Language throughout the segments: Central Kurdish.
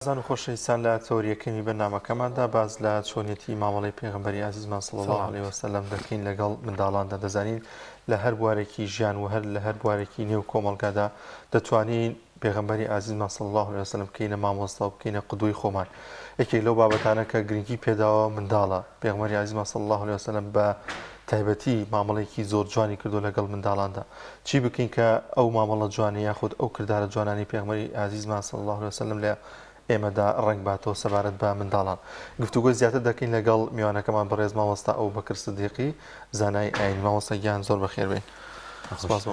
ئازیزان و خۆشەویستان لە تەوەری یەکەمی بەرنامەکەماندا باس لە چۆنیەتی مامەڵەی پێغەمبەری ئازیزمان صلی اللە علیه وسلم دەکەین لەگەڵ منداڵاندا. دەزانین لە هەر بوارێکی ژیان و هەر لە هەر بوارێکی نێو کۆمەڵگادا دەتوانین پێغەمبەری ئازیزمان صلی اللە علیه وسلم بکەینە مامۆستا و بکەینە قدوەی خۆمان. یەکێک لەو بابەتانە کە گرنگی پێداوە منداڵە. پێغەمبەری ئازیزمان صلی اللە علیه وسلم بە تایبەتی مامەڵەیەکی زۆر جوانی کردووە لەگەڵ منداڵاندا. چی بکەین کە ئەو مامەڵە جوانە یاخود ئەو کردارە جوانانەی پێغەمبەری ئازیزمان صلی اللە علیە وسلم لە ئێمەدا ڕەنگ باتەوە سەبارەت بە منداڵان گفتوگۆی زیاتر دەکەین لەگەڵ میوانەکەمان بەڕێز مامۆستا ئەبوبەکر سدیقی زانای ئاین مامۆستا گیان زۆر بەخێر بێن سپاس بۆ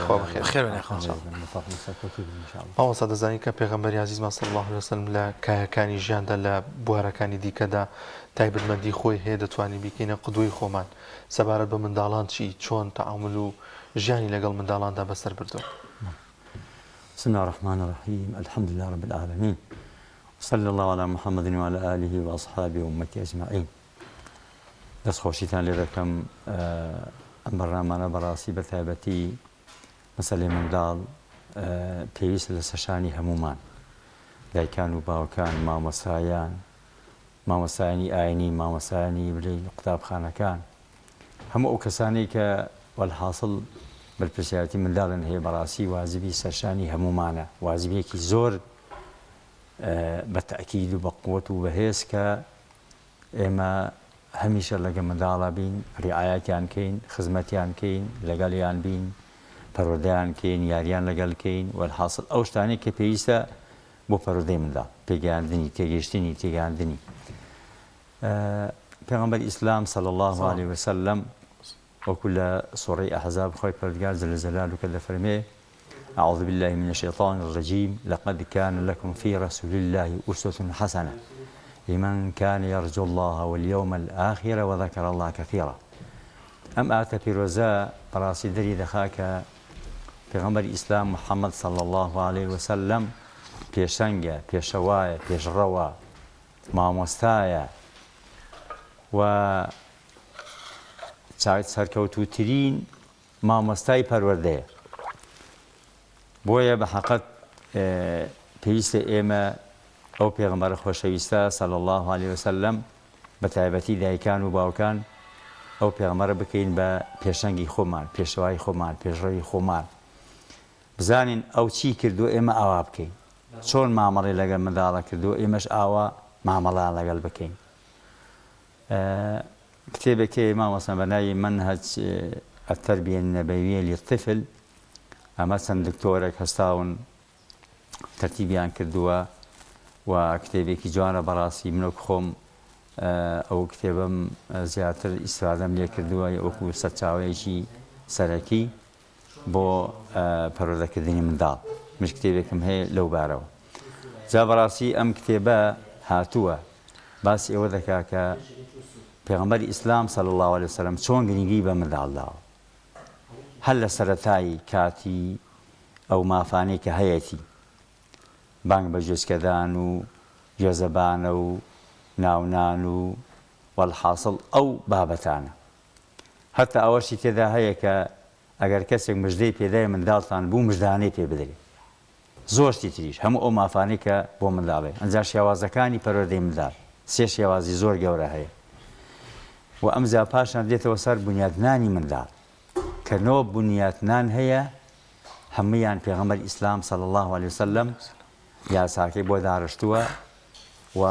خوا بەخێر بەخێر بێن یاخوا. مامۆستا دەزانین کە پێغەمبەری ئازیزمان صلی اللە علیه وسلم لە کایەکانی ژیاندا لە بوارەکانی دیکەدا تایبەتمەندی خۆی هەیە دەتوانین بیکەینە قدوەی خۆمان سەبارەت بە منداڵان چی، چۆن تەعامول و ژیانی لەگەڵ منداڵاندا بەسەر بردووە؟ بسم اللە الرحمن الرحیم الحمد للە رب العالمین وصلی اللە علی محمد وعلی آله و اصحابه و امتی اجمعین. دەست خۆشیتان لێ دەکەم ئەم بەرنامانە بەڕاستی بە تایبەتی مەسەلەی منداڵ پێویستە لە سەرشانی هەمومان دایکان و باوکان مامۆسایان مامۆستایانی ئاینی، مامۆستایانی بلێین قوتابخانەکان، هەموو ئەو کەسانەی کە وەلحاسڵ بەرپرسیارەتی منداڵیان هەیە بەڕاستی واجبی سەرشانی هەموومانە، واجبێکی زۆر بە تەئکید و بە قوت و بەهێز کە ئێمە هەمیشە لەگە منداڵا بین، ڕیعایەتیان کەین، خزمەتیان کەین، لەگەڵیان بین، پەروەردەیان کەین، یاریان لەگەڵ کەین، وەلحاسڵ ئەو شتانەی کە پێویستە بۆ پەروەردەی منداڵ، پێگەیاندنی، تێگەیشتنی، تێگەیاندنی. پێغەمبەری ئیسلام صلی اللە علیه وسلم وەکو لە سوڕەی ئەحزاب خوای پەروەردگار جل جلاله کە دەفەرمێ اعوذ بالله من الشیطان الرجیم لقد كان لكم في رسول الله اسوة حسنة لمن كان يرجو الله واليوم الآخر وذكر الله كثيرا. ئەم ئاتە پیرۆزە بەڕاستی دەری دەخا کە پێغەمبەری ئیسلام محمد صلی اللە علیە وسلم پێشەنگە، پێشەوایە، پێشڕەوە، مامۆستایە و سەرکەوتووترین مامۆستای پەروەردەیە. بۆیە بە حەقت پێویستە ئێمە ئەو پێغەمبەرە خۆشەویستە صلی اللە علیە وسلم بە تایبەتی دایکان و باوکان ئەو پێغەمبەرە بکەین بە پێشەنگی خۆمان، پێشەوای خۆمان، پێشڕەوی خۆمان. بزانین ئەو چی کردووە ئێمە ئاوا بکەین. چۆن مامەڵەی لەگەڵ منداڵە کردووە ئێمەش ئاوا مامەڵەیان لەگەڵ بکەین. کتێبێک هەیە مامۆستا بە ناوی منهج التربیە النبویە للطفل ئەمە چەند دکتۆرێک هەستاون تەرتیبیان کردووە و کتێبێکی جوانە بەڕاستی من وەک خۆم ئەو کتێبەم زیاتر ئیسفادەم لێ کردووە وەکو سەرچاوەیەکی سەرەکی بۆ پەروەردەکردنی منداڵ منش کتێبێکم هەیە لەو بارەوە جا بەڕاستی ئەم کتێبە هاتووە باسی ئەوە دەکا کە پێغەمبەری ئیسلام صلی الله علیه وسلم چۆن گرنگی بە منداڵ داوە هەر لە سەرەتای کاتی ئەو مافانەی کە هەیەتی، بانگ بە گوێچکەدان و گوێزەبانە و ناونان و وەلحاسڵ ئەو بابەتانە. هەتا ئەوەشی تێدا هەیە کە ئەگەر کەسێک مژدەی پێدای منداڵتان بوو مژدانەی پێ بدرێ. زۆر شتی تریش، هەموو ئەو مافانەی کە بۆ منداڵ هەیە. ئەنجا شێوازەکانی پەروەردەی منداڵ، سێ شێوازی زۆر گەورە هەیە و ئەمجا پاشان دێتەوە سەر بونیادنانی منداڵ. کە نۆ بنیاتنان هەیە هەموویان پێغەمبەری ئیسلام صلی اللە علیە وسلم یاساکەی بۆ داڕشتووە و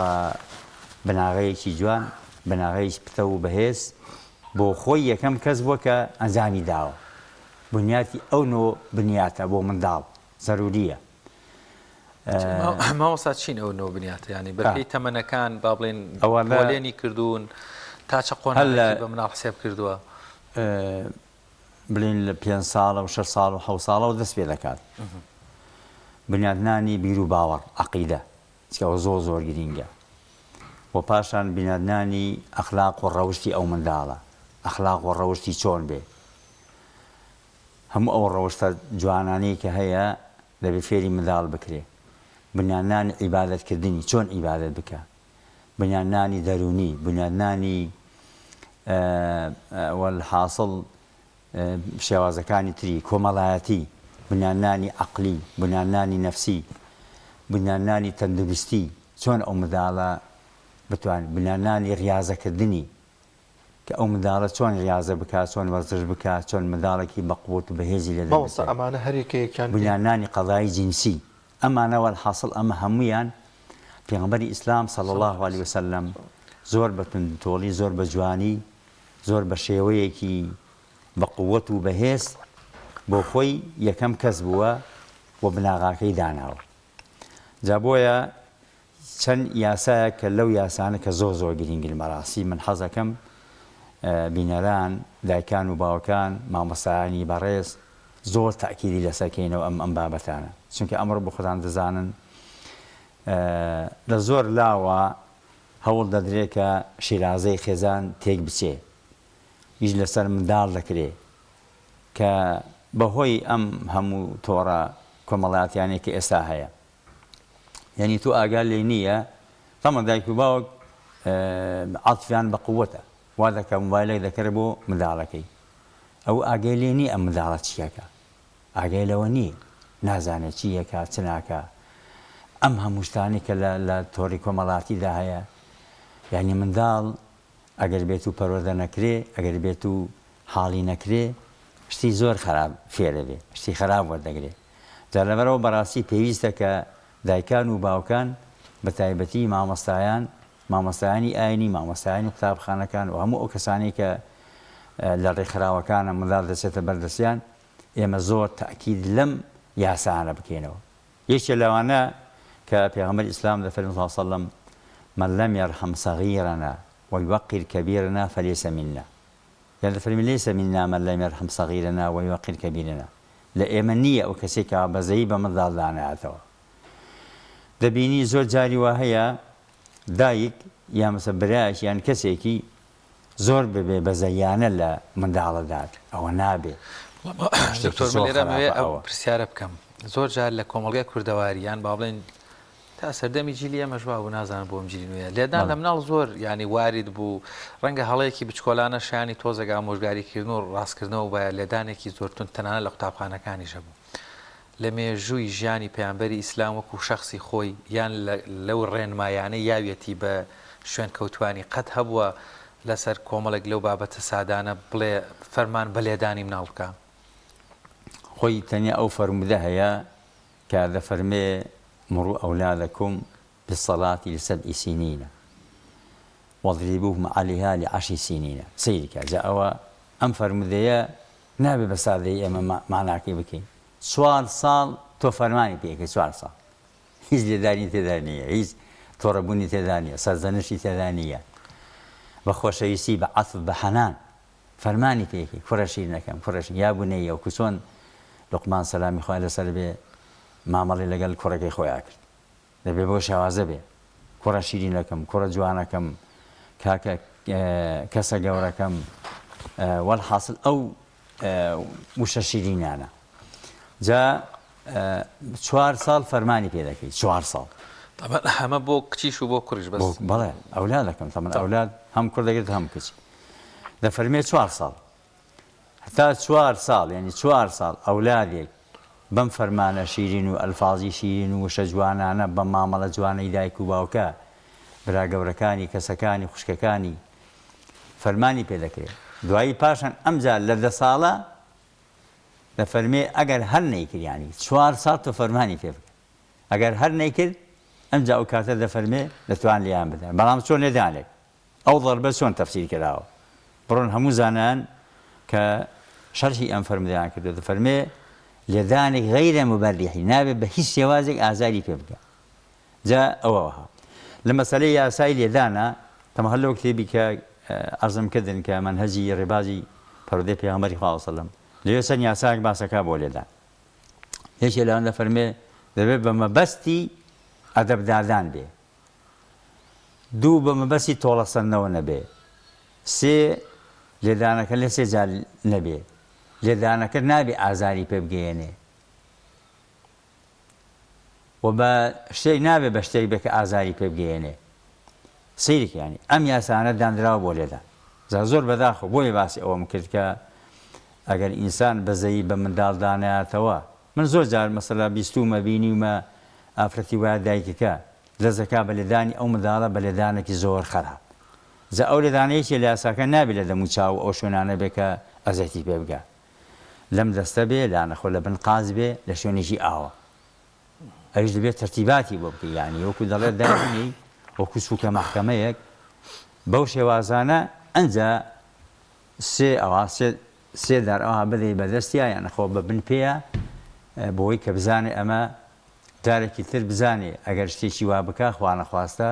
بناغەیەکی جوان بناغەیەکی پتەو و بەهێز بۆ خۆی یەکەم کەس بووە کە ئەنجامی داوە بنیاتی ئەو نۆ بنیاتە بۆ منداڵ زەروریە. مامۆستا چین ئەو نۆ بنیاتە یانی بەپێی تەمەنەکان با بڵێن پۆلێنی کردوون تا چە قۆناغێکی بە مناڵ حسێب کردووە؟ بڵێین لە پێنج ساڵە و شەش ساڵ و حەوت ساڵەوە دەست پێ دەکات بنیادنانی بیر و باوەڕ عەقیدە چونکە ئەوە زۆر زۆر گرینگە و پاشان بنیادنانی ئەخلاق و ڕەوشتی ئەو منداڵە ئەخلاق و ڕەوشتی چۆن بێ هەموو ئەو ڕەوشتە جوانانەی کە هەیە دەبێ فێری منداڵ بکرێ بنیادنانی عیبادەتکردنی چۆن عیبادەت بکە بنیادنانی دەروونی، بنیادنانی وەلحاسڵ شێوازەکانی تری کۆمەڵایەتی، بنیادنانی عەقلی، بنیادنانی نەفسی. بنیادنانی تەندروستی، چۆن ئەو منداڵە بتوانێت، بنیادنانی ڕیازەکردنی، کە ئەو منداڵە چۆن ڕیازە بکات، چۆن وەرزش بکات، چۆن منداڵێکی بەقوەت و بەهێزی لێ مامۆستا دەربچێت. ئەمانە هەر یەکەیەکیان ئێ. بنیادنانی قەزایی جنسی، ئەمانە وەلحاسڵ ئەمە هەموویان پێغەمبەری ئیسلام صلی اللە علیە وسلم زۆر بە توندوتۆڵی زۆر بە جوانی زۆر بە شێوەیەکی بە قوەت و بەهێز بۆ خۆی یەکەم کەس بووە و بناغاکەی داناوە جا بۆیە چەند یاسایەک کە لەو یاسانە کە زۆر زۆر گرینگن بەڕاستی من حەزەکەم بینەران دایکان و باوکان مامۆستایانی بەڕێز زۆر تەئکیدی لەسەر کەینەوە ئەم ئەم بابەتانە چونکە ئەمڕۆ بۆ خۆتان دەزانن لە زۆر لاوە هەوڵ دەدرێ کە شیرازەی خێزان تێک بچێ ئیش لەسەر منداڵ دەکرێ کە بەهۆی ئەم هەموو تۆڕە کۆمەڵاتیانەی کە ئێستا هەیە یعنی تۆ ئاگا لێ نییە تەمە دایک و باوک عاتفیان بە قووەتە وا دەکە موبایلێک دەکەرە بۆ منداڵەکەی ئەو ئاگای لێ نییە ئەم منداڵە چیەکە ئاگای لەوە نییە نازانێت چی یەکا چ ناکا ئەم هەموو شتانەی کە لە لە تۆڕی کۆمەڵاتیدا هەیە یعنی منداڵ ئەگەر بێت و پەروەردە نەکرێ ئەگەر بێت و حاڵی نەکرێ شتی زۆر خراپ فێرە بێ شتی خراپ وەردەگرێ جا لەبەرەوە بەڕاستی پێویستە کە دایکان و باوکان بە تایبەتی مامۆستایان مامۆستایانی ئاینی، مامۆستایانی قوتابخانەکان و هەموو ئەو کەسانەی کە لە ڕێکخراوەکانە منداڵ دەچێتە بەر دەستیان، ئێمە زۆر تەئکید لەم یاسایانە بکەینەوە. یەکێ لەوانە کە پێغەمبەری ئیسلام دەفەرموێ صلی اللە علیە وسلم، من لم یرحم صغیرنا ویوقر کبیرنا فلیس منا. یان دەفەرموێ لیس منا من لم یرحم صغیرنا ویوقر کبیرنا. لە ئێمە نییە ئەو کەسەی کە بەزەیی بە منداڵدا نایەتەوە. دەبینی زۆر جاری وا هەیە دایک یا مەسە برایەک یان کەسێکی زۆر ببێ بەزەیانە لە منداڵە دات ئەوە نابێ. دکتۆر من لێرە ئەمەوێ ئەو پرسیارە بکەم زۆر جار لە کۆمەڵگای کوردەواری یان با بڵێن تا سەردەمی جیلی ئێمەش وا بوو نازانم بۆ ئەم جیلی نوێیە لێدان لە مناڵ زۆر یانی وارد بوو ڕەنگە هەڵەیەکی بچکۆلانە شایانی تۆزێک ئامۆژگاریکردن و ڕاستکردنەوە بایە لێدانێکی زۆر توند تەنانەت لە قوتابخانەکانیش هەبوو لە مێژووی ژیانی پەیامبەری ئیسلام وەکو شەخسی خۆی یان لەو ڕێنمایانەی یاویەتی بە شوێنکەوتوانی قەت هەبووە لەسەر کۆمەڵێک لەو بابەتە سادانە بڵێ فەرمان بە لێدانی مناڵ بکا؟ خۆی تەنیا ئەو فەرموودە هەیە کە دەفەرمێ مروا اولادکم بالصلاة لسبع سنین واضربوهم علیها لعشر سنین سەیری کە جا ئەوە ئەم فەرموودەیە نابێ بە سادەیی ئێمە مەعناکەی بکەین چوار ساڵ تۆ فەرمانی پێ ئەکەی چوار ساڵ هیچ لێدانی تێدا نییە هیچ تۆڕەبوونی تێدا نییە سەرزەنشتی تێدا نییە بە خۆشەویستی بە عەتف بە حەنان فەرمانی پێ ئەکەی کوڕە شیرنەکەم کوڕە شیر یا بنەیە وەکو چۆن لوقمان سەلامی خوای لەسەر بێ مامەڵەی لەگەڵ کوڕەکەی خۆیا کرد دەبێ بەو شێوازە بێ. کوڕە شیرینەکەم، کوڕە جوانەکەم، کاکە کەسە گەورەکەم، وەلحاسڵ ئەو وشە شیرینانە. جا چوار ساڵ فەرمانی پێ دەکەی، چوار ساڵ. تەبعەن ئەمە بۆ کچیش و بۆ کوڕیش بەس. بەڵێ ئەولادەکەم، تەبعەن ئەولاد هەم کوڕ دەگرێت هەم کچ. دەفەرمێ چوار ساڵ. هەتا چوار ساڵ یانی چوار ساڵ ئەولادێک بەم فەرمانە شیرین و ئەلفازی شیرین و وشە جوانانە بەم مامەڵە جوانەی دایک و باوکە برا گەورەکانی کەسەکانی خوشکەکانی فەرمانی پێ دەکرێ دوایی پاشان ئەمجا لە دە ساڵە دەفەرمێ ئەگەر هەر نەیکرد یانی چوار ساڵ تۆ فەرمانی پێ بکە ئەگەر هەر نەیکرد ئەمجا ئەو کاتە دەفەرمێ دەتوان لێیان بدەن بەڵام چۆن لێدانێک ئەو ضربە چۆن تەفسیر کراوە؟ بڕۆن هەموو زانایان کە شەرحی ئەم فەرموودەیان کردووە دەفەرمێ لێدانێک غەیرە مبەریحی نابێت بە هیچ شێوازێک ئازاری پێ بگا جا ئەوە وەها لە مەسەلەی یاسای لێدانە تەمە هەر لەو کتێبی کە عەرزم کردن کە مەنهەجی ڕێبازی پەروەردەی پێغەمبەری خوا وسلم لەوێ چەند یاسایەک باسەکا بۆ لێدان یەکێ لەوان دەفەرمێ دەبێت بە مەبەستی ئەدەبدادان بێ دوو بە مەبەستی تۆڵەسەندنەوە نەبێ. سێ لێدانەکە لە سێ جار نەبێ. لێدانەکە نابێ ئازاری پێ بگەیەنێ و بە شتێک نابێ بە شتێک بێ کە ئازاری پێ بگەیەنێ. سەیرکە یانی ئەم یاسانە دانراوە بۆ لێدان. جا زۆر بەداخەوە بۆیە باسی ئەوەم کرد کە ئەگەر ئینسان بەزەیی بە منداڵ دانایەتەوە من زۆر جار مەسەلا بیستوومە بینیومە. ئافرەتی وایە دایکەکە دەست دەکا بە لێدانی ئەو منداڵە بە لێدانێکی زۆر خەراپ جا ئەو لێدانە یەکێ لە یاساکان نابێ لە دەم و چاو و ئەو شوێنانە بێ کە ئەزێتی پێ بگا لەم دەستە بێ لانەخۆ لە بن قاچ بێ لە شوێنێکی ئاوا ئەویش دەبێت تەرتیباتی بۆ بکەی یانی وەکو دەڵێت دابنێی وەکو سوکە مەحکەمەیەک بەو شێوازانە ئەنجا سێ ئەوە سێ سێ دار ئەوها بدەی بە دەستیا یان خۆ بە بن پێیا بۆی کە بزانێ ئەمە جارێکی تر بزانێ ئەگەر شتێکی وا بکا خوانەخواستە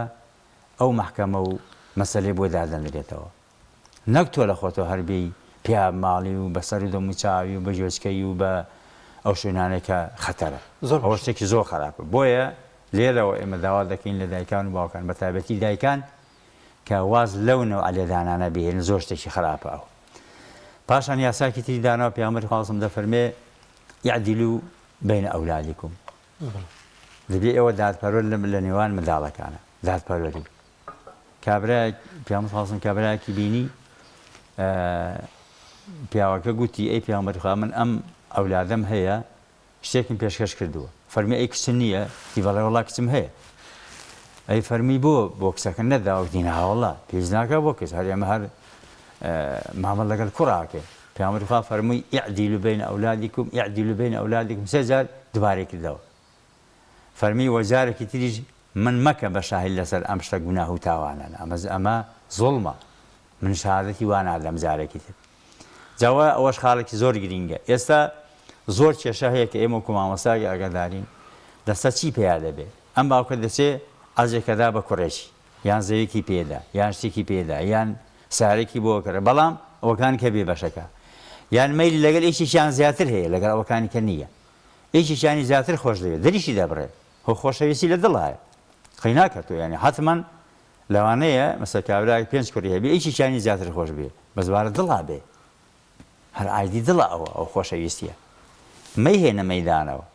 ئەو مەحکەمە و مەسەلەی بۆ دادەنرێتەوە نەک تۆ لە خۆتەوە هەر بێی پیا ماڵی و بە سەر و دەم و چاوی و بە گوێچکەی و بە ئەو شوێنانەی کە خەتەرە زۆر ئەوە باشە. شتێکی زۆر خەراپە بۆیە لێرەوە ئێمە داوا دەکەین لە دایکان و باوکان بە تایبەتی دایکان کە واز لەو نەوعە لێدانانە بهێنن زۆر شتێکی خراپە ئەو پاشان یاساکی تری داناوە پێغەمبەری خوا صلی دەفەرمێ اعدلوا بین اولادکم دەبێ ئێوە دادپەروەر لە نێوان منداڵەکانە دادپەروەری کابرایەک پێغەمبەر صلی الله کابرایەکی بینی پیاوەکە گوتی ئەی پێغەمبەری خوا من ئەم ئەولادەم هەیە شتێکم پێشکەش کردووە فەرمی ئەی کچ نییە تی بەڵێ وڵا کچم هەیە ئەی فەرمی بۆ بۆ کچەکە نەداوە گوتی ناوەڵا پێویست ناکە بۆ کچ هەر ئێمە هەر مامەڵ لەگەڵ کوڕاکەین پێغەمبەری خوا فەرمووی اعدلوا بین اولادکم اعدلوا بین اولادکم سێ جار دووبارەی کردەوە فەرمی وە جارێکی تریش من مەکە بە شاهید لەسەر ئەم شتە گوناه و تاوانانە ئەمە ئەمە زوڵمە من شەهادەتی وا نادەم جارێکی تر جا وە ئەوەش خاڵێکی زۆر گرینگە ئێستا زۆر کێشە هەیە کە ئێمە وەکو مامۆستایەک ئاگادارین لەسەر چی پەیا دەبێ ئەم باوکە دەچێ عەرزێکەدا بە کوڕێکی یان زەویەکی پێدا یان شتێکی پێدا یان سارێکی بۆ کڕێ بەڵام ئەوەکان کە بێ بەشەکە یان مەیلی لەگەڵ یەکێکیان زیاتر هەیە لەگەڵ ئەوەکانی کە نییە یەکێکیانی زیاتر خۆش دەوێت دەریشی دەبڕێ هۆ خۆشەویستی لە دڵایە قەی ناکە تۆ یانی حەتمەن لەوانەیە مەسە کابرایەک پێنج کوڕی هەبێ یەکێکیانی زیاتر خۆش بێ بەس بارە دڵا بێ هەر ئایدی دڵە ئەوە ئەو خۆشەویستیە مەیهێنە مەیدانەوە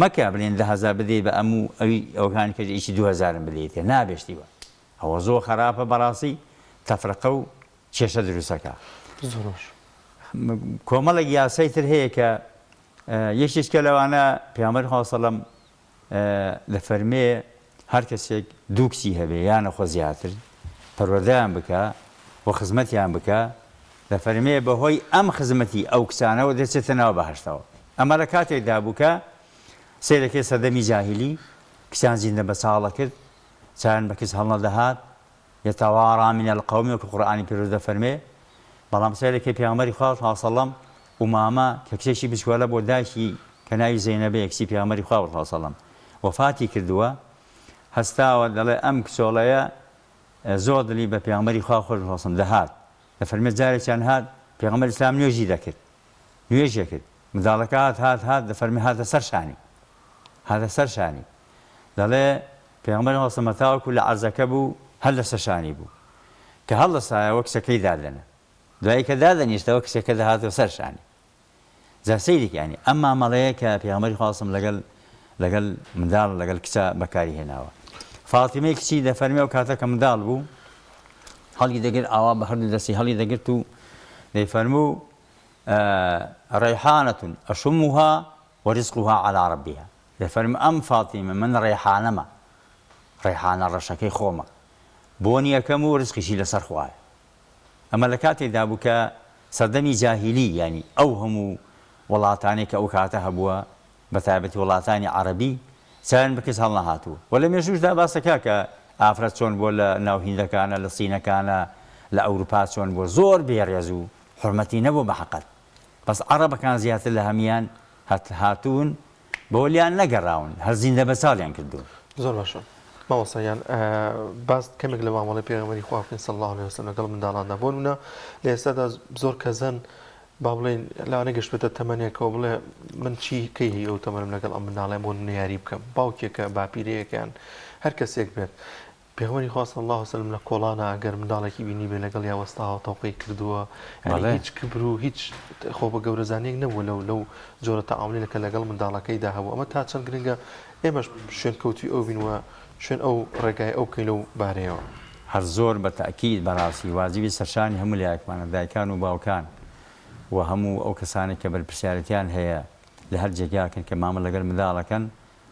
مەکە بلێن 10,000 بدەی بە ئەم و ئەوی ئەوەکانی کەش یەکی دوهەزارم بدەیتێ نابێ شتی وا ئەوە زۆر خەراپە بەڕاستی تەفرەقە و کێشە دروستەکە زۆر باش. کۆمەڵێک یاسای تر هەیە کە یەکێکە لەوانە پێغەمبەری خوا سەلەم دەفەرمێ هەر کەسێک دوو کچی هەبێ یانەخۆ زیاتر پەروەردەیان بکا و خزمەتیان بکا دەفەرمێ بەهۆی ئەم خزمەتی ئەو کچانەوە دەچێتە ناو بەهەشتەوە ئەمە لە کاتێکدا بوو کە سەیرەکەی سەردەمی جاهیلی کچان زیندە بەچاڵە کرد چایان بە کچ هەڵنەدەهات یتوارا من القوم وەکو قورئانی پیرۆز دەفەرمێ، بەڵام سەیرەکەی پێغەمبەری خوا صلی اللە علیە وسلم ئومامە کە کچێکی بچکۆلە بۆ دایکی کە ناوی زەینەبەیە کچی پێغەمبەری خوا صلی اللە علیە وسلم وەفاتی کردووە هەستاوە دەڵێ ئەم کچۆڵەیە زۆر دڵی بە پێغەمبەری خوا خۆش صلی اللە علیە وسلم دەهات دەفەرمێ جارێکیان هات پێغەمبەر ئیسلام نوێژی دەکرد نوێژی کرد منداڵەکە هات هات هات دەفەرمێ هاتە سەر شانی هاتە سەر شانی دەڵێ پێغەمبەری خوا صلی تاوەکو لە عەرزەکە بوو هەر لەسەر شانی بوو کە هەڵدەسایەوە کچەکەی دادەنا دوایی کە دادەنیشتەوە کچەکە دەهاتەوە سەر شانی جا سەیری کە یانی ئەم مامەڵەیە کە پێغەمبەری خوا صلی لەگەل لەگەل منداڵ لەگەل کچە بەکاری هێناوە فاتیمەی کچی دەفەرمێ ئەو کاتە کە منداڵ بوو هەڵی دەگرت ئاوا بە هەردوو دەستی هەڵی دەگرت و دەیفەرموو ڕەیحانە ئەشمها ورزقها علی ربها دەفەرموو ئەم فاتیمە من ڕێحانەمە، ڕێحانە ڕەشەکەی خۆمە، بۆنی ئەکەم و ڕزقیشی لەسەر خوایە. ئەمە لە کاتێکدا بوو کە سەردەمی جاهیلی یانی ئەو هەموو وڵاتانەی کە ئەو کاتە هەبووە بە تایبەتی وڵاتانی عەڕەبی چایان بە کچ هەڵنەهاتووە و لە مێژووشدا باس دەکا کە ئافرەت چۆن بووە لە ناو هیندەکانە لە سینەکانە لە ئەوروپا چۆن بووە زۆر بێ ڕێز و حورمەتی نەبووە بە حەقەت بەس عەڕەبەکان زیاتر لە هەموان هاتوون بەوە لیان نەگەڕاون هەر زیندە بەچاڵیان کردوون. زۆر باشە مامۆستا گیان باس کەمێک لە مامەڵەی پێغەمبەری خوا بکەین صلی اللە علیه وسلم لەگەڵ منداڵاندا بۆ نمونە لە ئێستادا زۆر کەس هەن با بڵێین لەوانەیە گەشتبێتە تەمەنێکەوە بڵێ من چی کەی هەی ئەو تەمەنم لەگەڵ ئەم منداڵەیە بۆ نمونە یاری بکەم باوکێکە باپیرەیەکیان هەر کەسێک بێت پێغەمبەری خوا صلی اللە علیە وسلم لە کۆڵانا ئەگەر منداڵێکی بینیبێ لەگەڵیا وەستاوە تەوقەی کردووە یانی بەڵێ. هیچ کبر و هیچ خۆ بە گەورەزانیەک نەبووە لەو لەو جۆرە تەعامولی کە لەگەڵ منداڵەکەیدا هەبوو ئەمە تا چەند گرنگە ئێمەش شوێنکەوتووی ئەو بین و شوێن ئەو ڕێگای ئەو بکەین لەو بارەیەوە. هەر زۆر بە تەئکید بەڕاستی واجبی سەرشانی هەموو لایەکمانە دایکان و باوکان و هەموو ئەو کەسانەی کە بەرپرسیارێتیان هەیە لە هەر جێگاکن کە مامە لەگەل منداڵەکەن.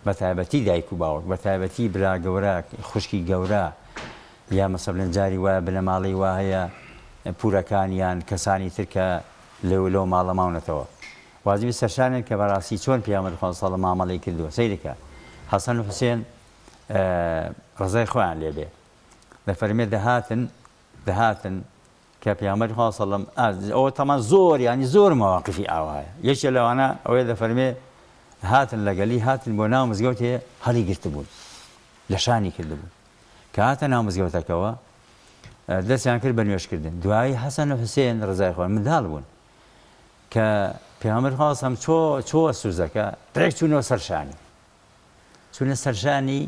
بە تایبەتی دایک و باوک، بە تایبەتی برا گەورە، خوشکی گەورە، یا مەسەلەن جاری وایە بنەماڵەی وا هەیە پورەکان یان کەسانی تر کە لەو لەو ماڵە ماونەتەوە واجبی سەرشانن کە بەڕاستی چۆن پێغەمبەری خوا صلی اللە مامەڵەی کردووە سەیرکە حەسەن و حوسێن ڕەزای خۆیان لێ بێ دەفەرمێ دەهاتن دەهاتن کە پێغەمبەری خوا صلی اللە ئەوە تەمان زۆر یانی زۆر مەواقفی ئاوایە یەکێ لەوانە ئەوەیە دەفەرمێ هاتن لەگەلی هاتن بۆ ناو مزگەوتێ هەڵی گرتبوون لە شانی کردبوون کە هاتە ناو مزگەوتەکەوە دەستیان کرد بە نوێژکردن دوایی حەسەن و حوسێن ڕزای خۆیان منداڵ بوون کە پێغەمبەر خوا سەم چۆ چۆوە سوزەکە ڕێک چوونەوە سەر شانی چوونە سەرشانی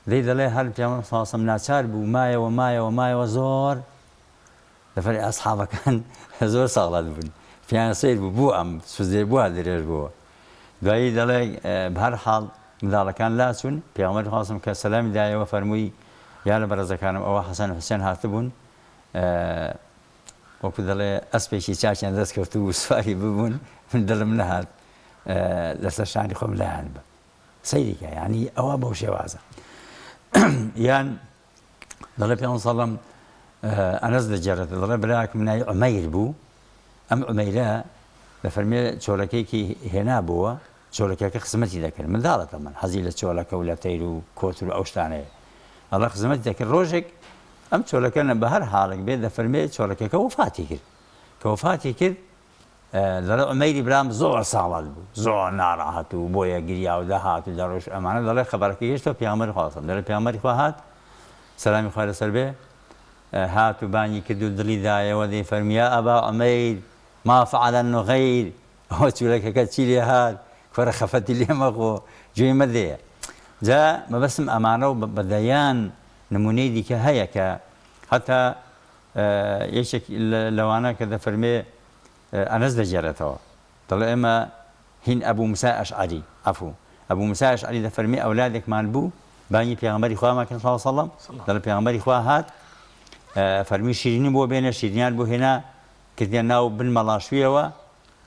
دەی دەڵێ هەر پێغەمبەر صلی الله ناچار بوو مایەوە مایەوە مایەوە زۆر لەفەر ئەسحابەکان زۆر ساڵات بوون پێیان سەیر بوو بوو ئەم سوزێ بووە درێژ بووە دوایی دەڵێ بەهەر حاڵ منداڵەکان لاچوون پێغەمبەر خوا صلی کە سەلامی دایەوە فەرمووی یا لە بەڕێزەکانم ئەوە حەسەن و حوسێن هاتبوون وەکو دەڵێ ئەسپێکی چاکیان دەست کەوت و سواری ببوون من دڵم نەهات لەسەر شانی خۆم لایان بم سەیری کە یعنی ئەوە بەو شێوازە یان دەڵێ پێ سەڵم ئەنەس دەگێڕێتە دەڵێ براکم ناوی عومەیر بوو ئەم عومەیرە دەفەرمێ چۆلەکەیەکی هێنابووە چۆلەکەکە خزمەتی دەکرد منداڵە تەمەن حەزی لە چۆلەکە و لە تەیر و کۆتر و ئەو شتانەیە ئەڵێ خزمەتی دەکرد ڕۆژێک ئەم چۆلەکە نە بە هەر حاڵێک بێت دەفەرمێ چۆلەکەکە وەفاتی کرد کە وەفاتی کرد دەڵێ عومەیری برام زۆر ساڵات بوو زۆر ناڕەحەت و بۆیە گریا و دەهات و دەڕۆیشت ئەمانە دەڵێ خەبەرەکە گەیشتەوە پێغەمبەری خوا صلی دەڵێ پێغەمبەری خوا هات سەلامی خوای لەسەر بێ هات و بانگی کرد و دڵی دایەوە دەی فەرموو یا ئەبا عومەیر ما فعل النغیر ئەوە چوولەکەکە چی لێ هات کوڕە خەفەتی لێ مەخۆ گوێی مەدەیە جا مەبەستم ئەمانە و بە دەیان نمونەی دیکە هەیە کە هەتا یەکێک لەوانە کە دەفەرمێ ئەنەس دەگێڕێتەوە دەڵێ ئێمە هین ئەبوو موسای ئەشعەری عەفو ئەبوو موسای ئەشعەری دەفەرمێ ئەولادێکمان بوو بانگی پێغەمبەری خوامان کرد صلی الله علیه وسلم دەڵێ پێغەمبەری خوا هات فەرمی شیرینی بۆ بێنە شیرینیان بۆ هێنا کردیان ناو بن مەڵاشویەوە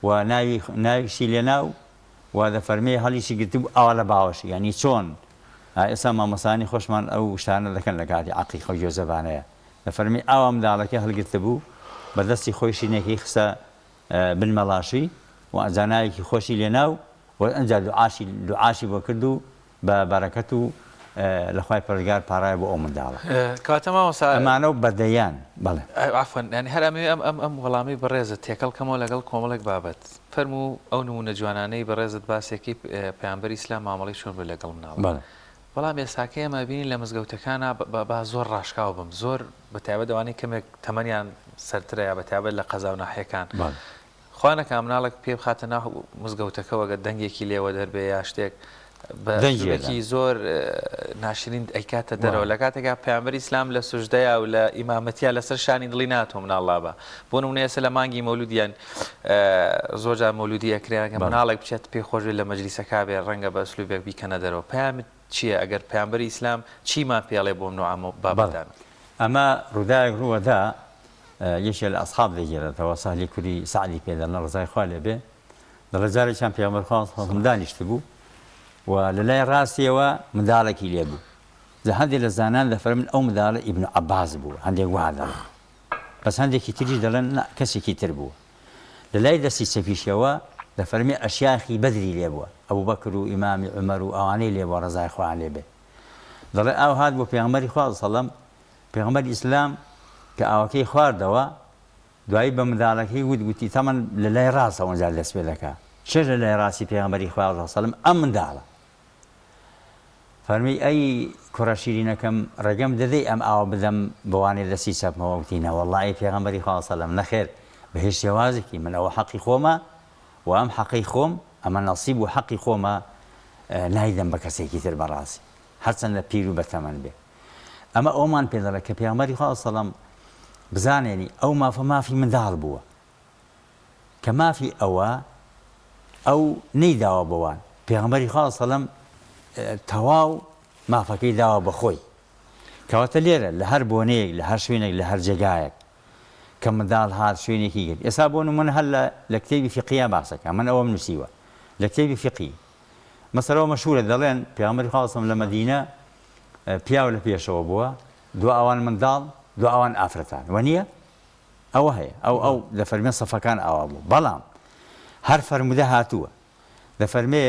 و ناوی ناویشی لێناو و دەفەرمێ هەڵیشی گرتبوو ئاوا لە باوەشی یانی چۆن ئێستا مامۆستایانی خۆشمان ئەو شتانە دەکەن لە کاتی عەقیقە و گوێزەبانەیە دەفەرمی ئاوا منداڵەکەی هەڵگرتبوو بە دەستی خۆی شیرینەکەی خستە بن مەڵاشوی و ئەنجا ناوێکی خۆشی لێنا و و ئەنجا دوعاشی دوعاشی بۆ کرد و بە بەرەکەت و لە خوای پەروەردگار پاڕایە بۆ ئەو منداڵە. کەواتە مامۆستا. ئەمانە و بە دەیان بەڵێ. عەفوەن یانی هەر ئەمەوێ ئەم ئەم ئەم وەڵامەی بەڕێزت تێکەڵ کەمەوە لەگەڵ کۆمەڵێک بابەت. فەرموو ئەو نموونە جوانانەی بەڕێزت باسێکەی پەیامبەری ئیسلام مامەڵەی چۆن بوو لەگەڵ مناڵان. بەڵێ. بەڵام ئێستاکە ئێمە ئەبینین لە مزگەوتەکانا با زۆر ڕاشکاو بم زۆر بە تایبەت ئەوانەی کەمێک تەمەنیان سەرترە یا بە تایبەت لە قەزا و ناحیەکان خوا نەکا مناڵێک پێ بخاتە ناو مزگەوتەکەوە گەر دەنگێکی لێوە دەربێ یا شتێک بە ئسلوبێکی زۆر ناشرین ئەیکاتە دەرەوە لە کاتێکا پەیامبەری ئیسلام لە سوجدەیا و لە ئیمامەتیا لەسەر شانی دڵی ناتۆ مناڵ لابە بۆ نمونە ئێستا لە مانگی مەولودیان زۆر جار مەولودی ئەکرێ ئەگەر مناڵێک بچێت پێی خۆش بێت لە مەجلیسەکە بێ ڕەنگە بە ئسلوبێک بیکەنە دەرەوە پەیامت چییە ئەگەر پەیامبەری ئیسلام چیمان پێ ئەڵێ بۆ نوعە بابەتانە؟ ئەمە ڕووداوێک ڕووەدا یەکێ لە ئەسحاب دەگێرێتەوە سەهلی کوری سەعدی پێ دەڵێن ڕەزای خوا لێ بێ دەڵێ جارێکیان پێغەمبەر خوا صلی الله علیه و سلم دانیشتبوو و لە لای ڕاستیەوە منداڵێکی لێ بوو جا هەندێک لە زانان دەفەرمن ئەو منداڵە ئیبن عەباس بوو هەندێک وا دەڵێن بەس هەندێکی تریش دەڵێن نا کەسێکی تر بووە. لە لای دەستی چەپیشەوە دەفەرمێ ئەشیاخی بەدری لێ بووە، ئەبوبەکر و ئیمامی عومەر و ئەوانەی لێ بووە ڕەزای خوایان لێ بێ. دەڵێ ئاو هات بۆ پێغەمبەری خوا صلی اللە علیە وسلم، پێغەمبەری ئیسلام کە ئاوەکەی خواردەوە دوایی بە منداڵەکەی وت، وتی تەمەن لە لای ڕاستەوە ئەوجا دەست پێ دەکا، چێژ لە لای ڕاستی پێغەمبەری خوا صلی اللە علیە وسلم ئەم منداڵە. فەرمووی، ئەی کوڕە شیرینەکەم ڕێگەم دەدەی ئەم ئاوە بدەم بەوانەی دەستی چەپمەوە؟ وتی، نەوەڵڵا ئەی پێغەمبەری خوا سەلەم، نەخێر بە هیچ شێوازێکی، من ئەوە حەقی خۆمە و ئەم حەقەی خۆم، ئەمە نەسیب و حەقی خۆمە نایدەم بە کەسێکی تر بەڕاستی هەرچەندە پیر و بەتەمەن بێ. ئەمە ئەوەمان پێ دەڵێ کە پێغەمبەری خوا سەلەم بزانێنی ئەو مافە مافی منداڵ بووە. کە مافی ئەوە ئەو نەیداوە بەوان پێغەمبەری خوا سەلەم تەواو مافەکەی داوە بە خۆی کەواتە لێرە لە هەر بۆنەیەک لە هەر شوێنێک لە هەر جێگایەک کە منداڵ هات شوێنێکی گرت ئێستا بۆ نمونە هەر لە کتێبی فیقیە باسەکە من ئەوەم نووسیوە لە کتێبی فیقی. مەسەلەوە مەشهورە دەڵێن پێغەمبەری خوا صلی لە مەدینە پیاو لە پێشەوە بووە دوا ئەوان منداڵ دوا ئەوان ئافرەتان وە نییە ئەوە هەیە ئەو ئەو دەفەرمێ سەفەکان ئاوا بوو بەڵام هەر فەرموودە هاتووە دەفەرمێ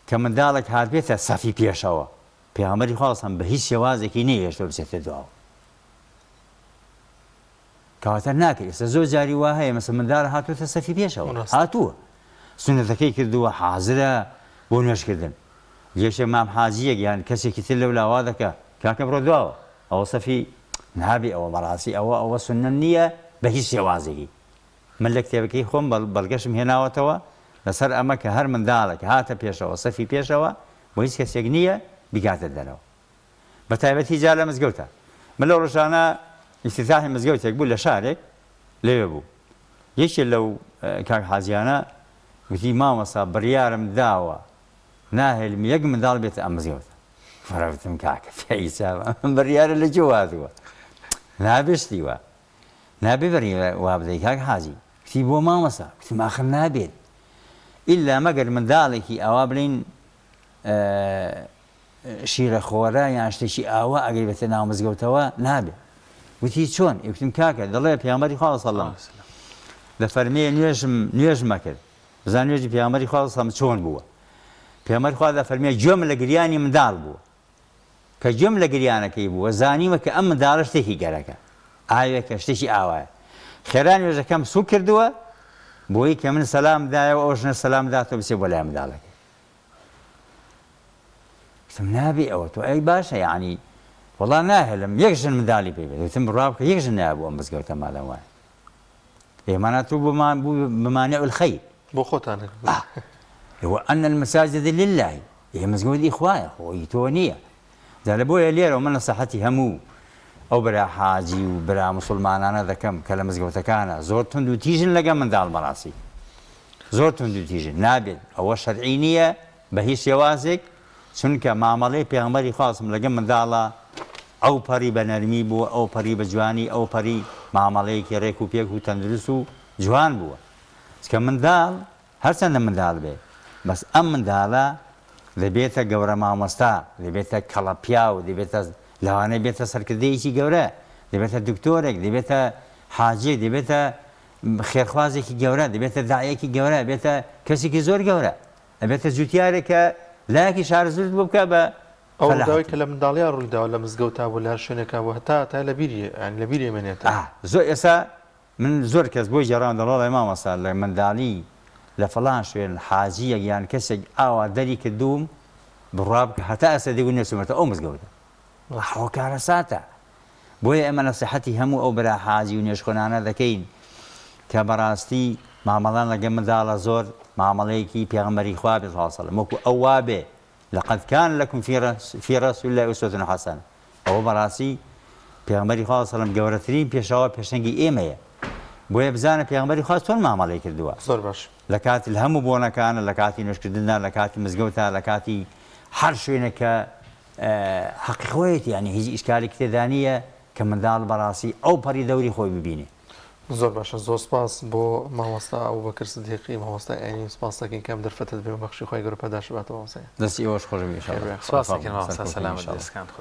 کە منداڵێک هاتبێتە سەفی پێشەوە پێغەمبەری خوا صلی بە هیچ شێوازێکی نەیهێشتووە بچێتە دواوە کەواتە ناکرێت ئێستا زۆر جاری وا هەیە مەسە منداڵ هاتووەتە سەفی پێشەوە هاتووە سونەتەکەی کردووە حازرە بۆ نوێژکردن یەکێک مام حاجیەک یان کەسێکی تر لەو لاوا دەکا کاکە بڕۆ دواوە ئەوە سەفی نابێ ئەوە بەڕاستی ئەوە ئەوە سوننە نییە بە هیچ شێوازێکی من لە کتێبەکەی خۆم بەڵگەشم هێناوەتەوە لەسەر ئەمە کە هەر منداڵێک هاتە پێشەوە سەفی پێشەوە بۆ هیچ کەسێک نییە بیکاتە دەرەوە بە تایبەتی جا لە مزگەوتە من لەو ڕۆژانە ئیفتتاحی مزگەوتێک بوو لە شارێک لەوێ بوو یەکێ لەو کاک حاجیانە گوتی مامۆستا بڕیارم داوە ناهێلم یەک منداڵ بێتە ئەم مزگەوتە فەرەوتم کاکە پیاوی چاو ئەم بڕیارە لە کوێ هاتووە نابێ شتی وا نابێ بڕیار وا بدەی کاک حاجی گوتی بۆ مامۆستا گوتم ئاخر نابێت ئیلا مەگەر منداڵێکی ئاوا بڵێین شیرەخۆرە یان شتێکی ئاوا ئەگەر بێتە ناو مزگەوتەوە نابێ وتی چۆن وتم کاکە دەڵێ پێغەمبەری خوا صلی الله دەفەرمێ نوێژم نوێژمە کرد بزان نوێژی پێغەمبەری خوا صلی الله چۆن بووە پێغەمبەری خوا دەفەرمێ گوێم لە گریانی منداڵ بووە کە گوێم لە گریانەکەی بووە زانیمە کە ئەم منداڵە شتێکی گەرەکە ئاوێکە شتێکی ئاوایە خێرا نوێژەکەم سوک کردووە بۆی کە من سەلام دایەوە ئەو ژنە سەلام داتەوە بچێ بۆ لای منداڵەکەی وتم نابێ ئەوە تۆ ئەی باشە یعنی وەڵا ناهێلم یەک ژن منداڵی پێ بێت وتم بڕوا بکە یەک ژن نابوو ئەم مزگەوتە مادەم وایە ئێمانە تۆ بمان بوو بمانع الخير بۆ خۆتان وأن المساجد لله ئێ مزگەوت ئی خوایە خۆ ئی تۆ نییە جا لە بۆیە لێرەوە من نەسیحەتی هەموو ئەو برا حاجی و برا موسڵمانانە دەکەم کە لە مزگەوتەکانە زۆر توند و تیژن لەگەڵ منداڵ بەڕاستی زۆر توند و تیژن نابێت ئەوە شەرعی نییە بە هیچ شێوازێک چونکە مامەڵەی پێغەمبەری خوا ص لەگەڵ منداڵە ئەو پەڕی بە نەرمی بووە ئەو پەڕی بە جوانی ئەو پەڕی مامەڵەیەکی ڕێک و پێک و تەندروست و جوان بووە چکە منداڵ هەرچەندە منداڵ بێ بەس ئەم منداڵە دەبێتە گەورە مامۆستا دەبێتە کەڵە پیاو دەبێتە لەوانەیە بێتە سەرکردەیەکی گەورە دەبێتە دکتۆرێک دەبێتە حاجیەک دەبێتە خێرخوازێکی گەورە دەبێتە داعیەکی گەورە دەبێتە کەسێکی زۆر گەورە ئەبێتە جوتیارێک کە لایەکی شارەزوورت بۆ بکە بە ئەو ڕووداوەی کە لە منداڵیا ڕوویداوە لە مزگەوتا بوو لە هەر شوێنێکا بوو هەتا هەتا لە بیری یانی لە بیری ئەمێنێتەوە. زۆر ئێستا من زۆر کەس بۆی گێڕام دەڵێ وەڵای مامۆستا لە منداڵی لە فڵان شوێن حاجیەک یان کەسێک ئاوا دەری کردووم بڕوا بکە هەتا ئێستا دەیگوت نەچوومەتە ئەو مزگەوتە ئەوە کارەساتە بۆیە ئێمە نەسیحەتی هەموو ئەو برا حاجی و نوێژخوێنانە دەکەین کە بەڕاستی مامەڵان لەگەڵ منداڵە زۆر مامەڵەیەکی پێغەمبەری خوا بێ صلی الله علیه وسلم وەکو ئەو وابێ لقد کان لکم فی رسول اللە اسوة حسنە ئەوە بەڕاستی پێغەمبەری خوا صلی اللە گەورەترین پێشەوا پێشەنگی ئێمەیە بۆیە بزانە پێغەمبەری خوا چۆن مامەڵەی کردووە زۆر باش لە کاتی لە هەموو بۆنەکانە لە کاتی نوێژکردندا لە کاتی مزگەوتا لە کاتی هەر شوێنێک کە حەقی خۆیەتی یانی هیچ ئیشکالێکی تێدا نییە کە منداڵ بەڕاستی ئەو پەڕی دەوری خۆی ببینێ. زۆر باشە زۆر سپاس بۆ مامۆستا ئەبوبەکر سدیقی مامۆستای ئاینی سپاس دەکەین کە ئەم دەرفەتەت پێ بەخشی خوای گەورە پاداشت باتەوە مامۆستا گیان. دەستی ئێوەش خۆش بێ ان شاء الله. سپاس دەکەین مامۆستا سەلامەت بێ سکانت خۆش.